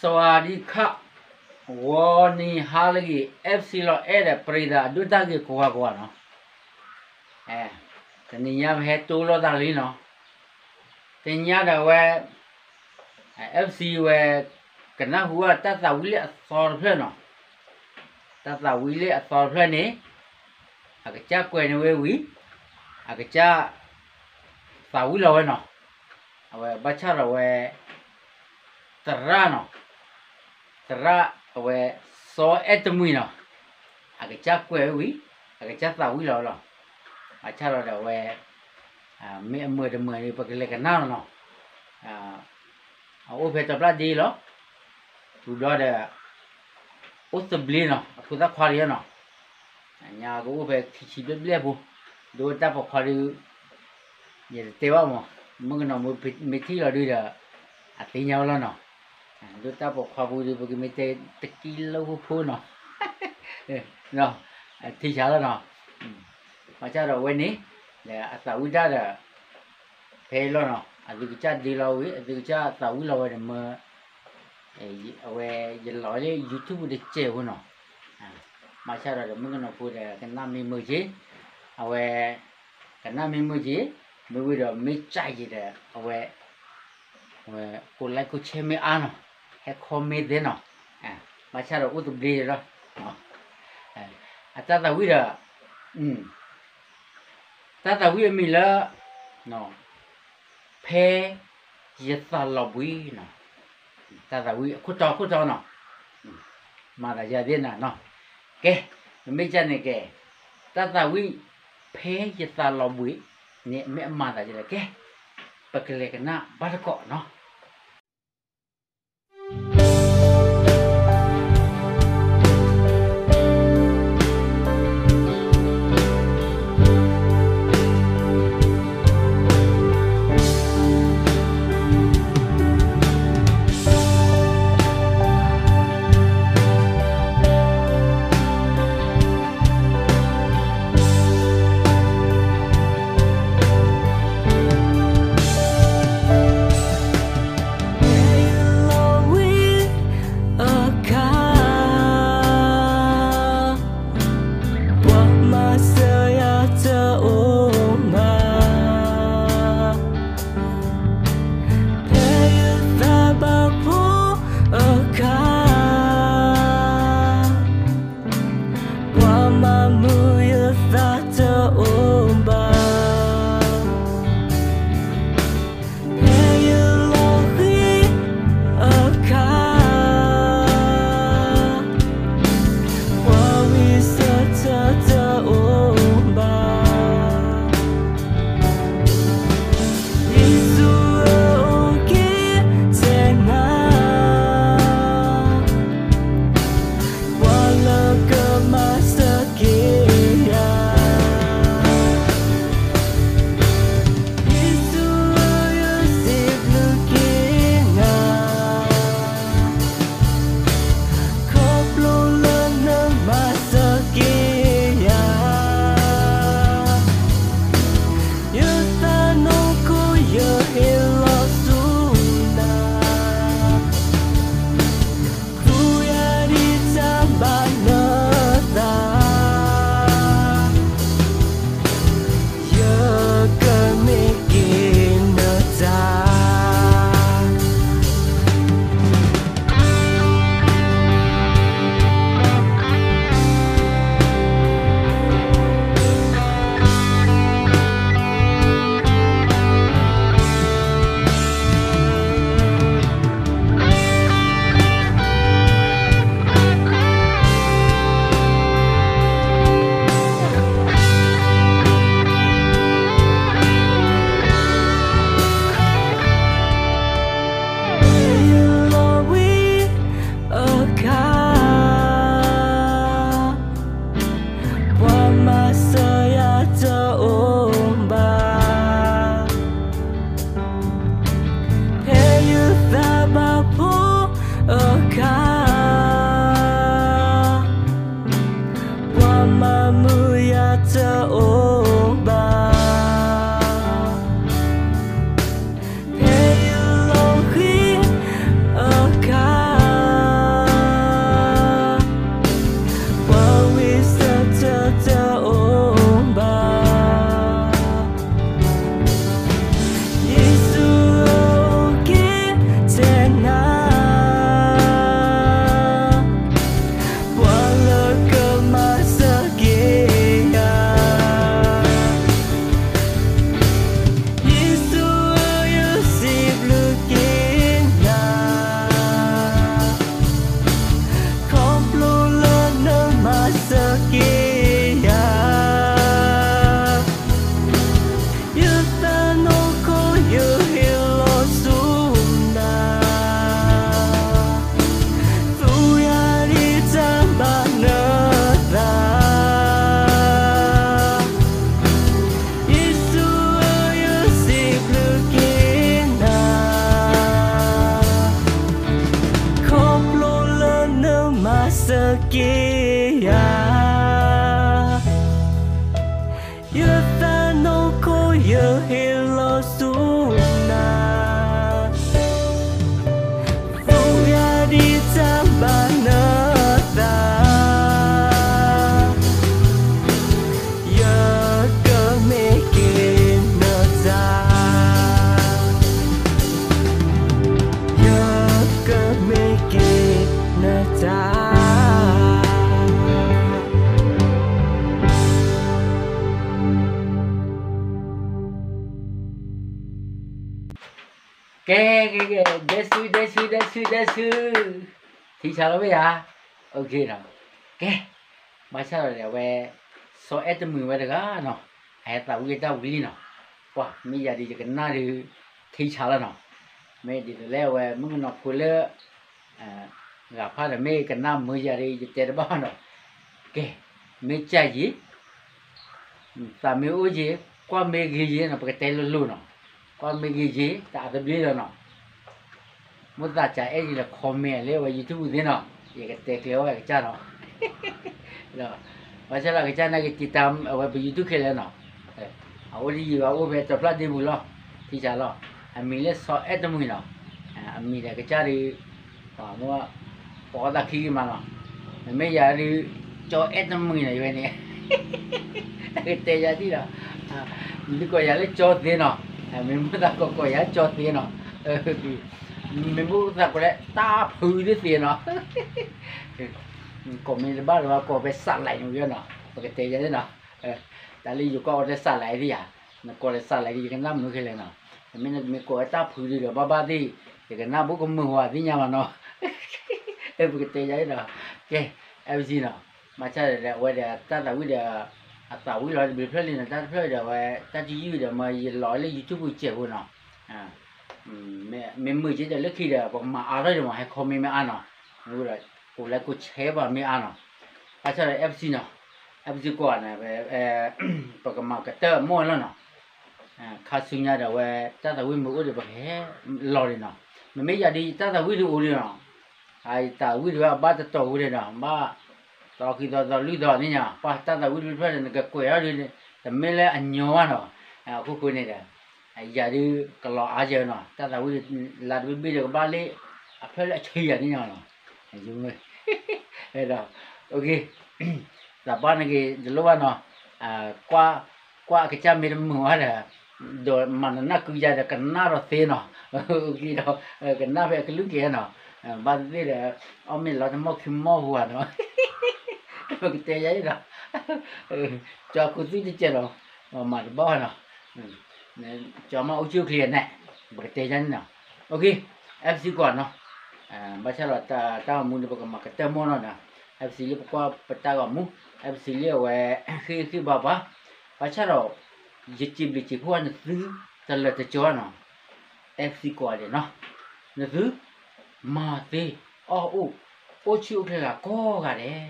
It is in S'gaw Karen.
สวัสดีค่ะ ဂီၤနံၤဟါလၢအဂ့ၤ FC လီၤအဲၣ်ဒီး ပရံသး အဒိၣ်တၢ်ဂ့ၤကိးဂၤကိးဂၤနီၤ, တနံၤညါပဟဲတိလီၤသးလံနီၤ, တနံၤညါဒီးဝဲ FC ဝဲ ကနၢ်ဟူဘၣ်တၢ်သးဝံၣ်လၢအသီတဖျၢၣ်နီၤ, တၢ်သးဝံၣ်လၢအသီတဖျၢၣ်န့ၣ် အကစၢ်ကွဲးန့ၢ်ဝဲဝံၤ အကစၢ်သးဝံၣ်လီၤဝဲနီၤ, အဝဲဘၣ်ဆၣ်ဒီးဝဲ သရၣ်နီၤ, သရၣ်အဝဲ စီၤအဲၣ်တမှံၤနီၤ, အကစၢ်ကွဲးဝဲဝံၤ အကစၢ်သးဝံၣ်လီၤဝဲလီၤ, ဘၣ်ဆၣ်ဒီးဒီးအဝဲ မ့ၢ်အမုာ်တမုာ်ဒီး ပကလဲၤကနၣ်လီၤနီၤ, အအိၣ်ဖဲတဘျီဒ့လီၤ, ဝံၤဘျီဒီး အိၣ်သဘျ့နီၤ အဖိသၣ်ခွါတဂၤနီၤ, ညါကအိၣ်ဖဲခံဆံဘျဲၣ်ဘျဲၣ်ဖိ, ဒိတၢ်ပိာ်ခွါဒုး ယတတဲဘၣ်မး, မုၣ်ကနီၤဖိမ့ၢ်ထံၣ်လီၤဒုးဒီး အသ့ၣ်ညါဝဲလီၤနီၤ, ဒိတၢ်ပိာ်ခွါဖိဒုး ပကမ့ၢ်တဲတကံလိဖိဖိနီၤ, ထံဆါလီၤနီၤ, ဘၣ်ဆၣ်ဒီးဝဲန့ၣ် ဒီးအသးဝံၣ်တၢ်ဒီး ဖဲလီၤနီၤ, အသုကစၢ်ဒ့လီၤဝံၤ အသုကစၢ်သးဝံၣ်လီၤဝဲန့ၣ်မ့ၢ် အဝဲယလီၤလၢ YouTube တစဲးဖိနီၤ, ဘၣ်ဆၣ်ဒီးဒီးမုၣ်ကနီၤဖိဒီး ကနၣ်မ့ၢ်မုာ်က့ၤ, အဝဲ ကနၣ်မ့ၢ်မုာ်က့ၤ, မ့ၢ်ဝံၤဒီးမ့ၢ်စၢ်က့ၤဒီး အဝဲ အဝဲ ကိးlike ကိးshareမ့ၢ်အါနီၤ, ဟဲ comment သ့နီၤ, ဘၣ်ဆၣ်ဒီးအိၣ်သဘျ့လီၤ, အတၢ်သးဝံၣ်ဒီး တၢ်သးဝံၣ်အမံၤလၢ ဖဲယသးလီၤဘှံးနီၤ, တၢ်သးဝံၣ်အခိၣ်တီခိၣ်တီနီၤ, မၤသးယၤသ့ၣ်နၤနီၤ, ကဲ မ့ၢ်ကန့ၣ်ကဲ တၢ်သးဝံၣ် ဖဲယသးလီၤဘှံးန့ၣ် မ့ၢ်အမၤသးယၤလဲၣ် ကဲ ပကလဲၤကနၣ်ဘၣ်တကိးနီၤ. မၤစၢၤက့ၤယၤ, ယသးနီၣ်ခိ ယဟ့ၣ်လီၤဆူနၤ, သူယၤဒ်တၢ်ဘၣ်နသး, ယ့ၣ်ၡူးဧၢ ယစံးဘျုးက့ၤနၤ, ခီဖျိလၢနမၤစၢၤက့ၤယၤ, ယသးနီၣ်ခိ ယဟ့ၣ်လီၤဆူနၤ, သူယၤဒ်တၢ်ဘၣ်နသး, ယကမ့ၢ်က့ၤနတၢ်, ယကမ့ၢ်က့ၤနတၢ်. ကဲ ကဲ ကဲ ဒဲဆူ ဒဲဆူ ဒဲဆူ ဒဲဆူ, ထံဆးလီၤဝဲယၤ, ကဲ, ဘၣ်ဆၣ်ဒီးအဝဲ စီၤအဲၣ်တမုာ်ဝဲတဂၤနီၤ, အဟဲသးဝံၣ်တၢ်ဝံၤလံနီၤ, ပှၤ မ့ၢ်ယၤဒီးယကနၣ်ဒီး ထံဆးလီၤနီၤ, မ့ၢ်ဒ်သိးလၢအဝဲမုၣ်ကနီၤဖိလၢ ဂၤဖၣ်ဒီးမ့ၢ်ကနၣ်မုာ်ယၤဒီး ယတဲတဘၣ်နီၤ, ကဲ, မ့ၢ်ကၢ်ယံၤ သးမ့ၢ်အိၣ်ယံၤ, ကွၢ်မ့ၢ်ဂ့ၤယံၤနီၤ, ပကတဲလိၤလိၤနီၤ, ကွၢ်မ့ၢ်ဂ့ၤယံၤ တအါတဘျ့လီၤနီၤ, မိၣ်သးကအဲၣ်ယံၤဒီး comment လၢအဝဲ YouTube သ့နီၤ, ယကတဲကျဲၤအီၣ်ဝဲကစၢ်နီၤ, ဘၣ်ဆၣ်လီၤကစၢ်နာ်က့ၤ တံာ်တာ် အဝဲပ YouTube ခဲလၢာ်နီၤ, အအိၣ်ဒ်ယံၤဘၣ် အိၣ်ဖဲတဖျၢၣ်ဒ့ပူၤလီၤ, ထံဆးလီၤ, အမံၤလၢစီၤအဲၣ်တမုာ်နီၤ, အမံၤဒီးကစၢ်ဒီး ပှၤမ့ၢ် ပိာ်သးခံဂ့ၤမးနီၤ, မ့မ့ၢ်ယၤဒုး ကၠီအဲၣ်တမုာ်နီၤ ယဝဲန့ၣ်, ကတဲယၤဒ်ဒီး, မ့ၢ်ကိးယၤလၢကၠီသ့နီၤ, မ့ၢ်မိၣ်သးကိးကိးယၤကၠီသ့နီၤ, မ့ၢ်မိၣ်သးကိးလၢတၢ်ဖုဒုးသ့နီၤ, ကိးမ့ၢ်တဘၣ်လၢၤဘၣ် ကိးဖဲစးလဲးန့ၣ်နီၤ, ပကတဲယၤနီၤ, တၢ်လၢယိၤကီၢ်အီၤတဲစးလဲးသ့ဧါ, နကိးလၢစးလဲးဒီး ယကနၣ်မုာ်ခဲလၢာ်နီၤ, မ့ၢ်နမ့ၢ်ကိးဝဲတၢ်ဖုဒုးဒီး ဘၣ်ဘၣ်သ့ၣ် ယကနၣ်ဘူးကမုာ်ဝဲသ့ၣ်ညါမးနီၤ, ပကတဲယၤနီၤ, ကဲ, အဝဲစံးနီၤ, ဘၣ်ဆၣ်ဒီးအဝဲဒီးတၢ်သးဝံၣ်ဒီး အသးဝံၣ်လီၤတဘျုးဖျၢၣ်လံနီၤ, တၢ်တဖျၢၣ်ဒီးအဝဲ တၢ်တယုၢ်ဒီး မ့ၢ်ယလီၤလၢ YouTube စဲးဖိနီၤ, မ့ၢ်မုာ်က့ဒီးလၢခံဒီး ပကမၤအါထီၣ်ဒီးမ့ၢ် ဟဲ comment မ့ၢ်အါနီၤ, မ့ၢ်ဒီး ကိး like ကိး share ပှၤမ့ၢ်အါနီၤ, ဘၣ်ဆၣ်ဒီး FC နီၤ, FC ကွၢ်န့ၣ် ပကမၤကတၢၢ်မိၢ်လီၤနီၤ, ခါဆူညါဒီးအဝဲ တၢ်သးဝံၣ်မ့ၢ်အိၣ်ဒီး ပကဟဲလီၤဒံးနီၤ, မ့မ့ၢ်ယၤဒုး ယတၢ်သးဝံၣ်ဒုးအိၣ်ဒံးနီၤ, ယသးဝံၣ်ဒုးအဘၣ်တတီၤဝဲဒၣ်နီၤ, ဘၣ် သီခံသီသီလွံၢ်သီန့ၣ်ညါ, ပှၤတၢ်သးဝံၣ်တဖျၢၣ်ဖျၢၣ်ဒီး နကကွဲးအီၤဒုး တမ့ၢ်လၢအညီဘၣ်နီၤ, အခိၣ်ဃိန့ၣ်ဒီး ယၤဒုးကလီၤအါယဲနီၤ, တၢ်သးဝံၣ်ဒုး လါတဘ့ၣ်ဘ့ၣ်ဒီးကဘၣ်လၢ အဖျၢၣ်လၢအဆံယၤန့ၣ်ညါနီၤ, ဒီး သးပှၢ်န့ၣ်က့ၤတလိၣ်ဘၣ်နီၤ, ကွၢ်အကစၢ်မ့ၢ်တမုာ်ဝဲဒီး ဒီးမၤနနၢ်ကုယၤဒီးကနၣ်ဒီးသ့နီၤ, ကနၣ်ဖဲအကလုၢ်ကဲနီၤ, ဘၣ်သ့ၣ်ဒီး အီၣ်မ့ၢ်လီၤတမီၢ်ခံမီၢ်ဟူဧါနီၤ, ပကတဲယၤအံၤဒီး ကၠီခိၣ်သူတကဲးဒီး မၤတဘၣ်နီၤ, ကၠီမ့ၢ်အိၣ်ဆူၣ်အိၣ်ချ့န့ၣ် ပကတဲယၤန့ၣ်နီၤ, FC ကွၢ်နီၤ, ဘၣ်ဆၣ်ဒီးတၢ်ဂီၤမူန့ၣ် ပကမၤကတၢၢ်မိၢ်နီၤနီၤ, FC လၢပကွၢ်ပတၢ်ဂီၤမူ, FC လၢအဝဲ ဃ့ဃ့ဘါဘါ, ဘၣ်ဆၣ်ဒီး ယစံးဘျုးစံးဖှိၣ်နသုတလၢာ်တကီနီၤ, FC ကွၢ်ဒဲးနီၤ, နသု မၤသ့ အီၣ်အိၣ် အိၣ်ဆူၣ်အိၣ်ချ့ဂၤကိးဂၤဒဲး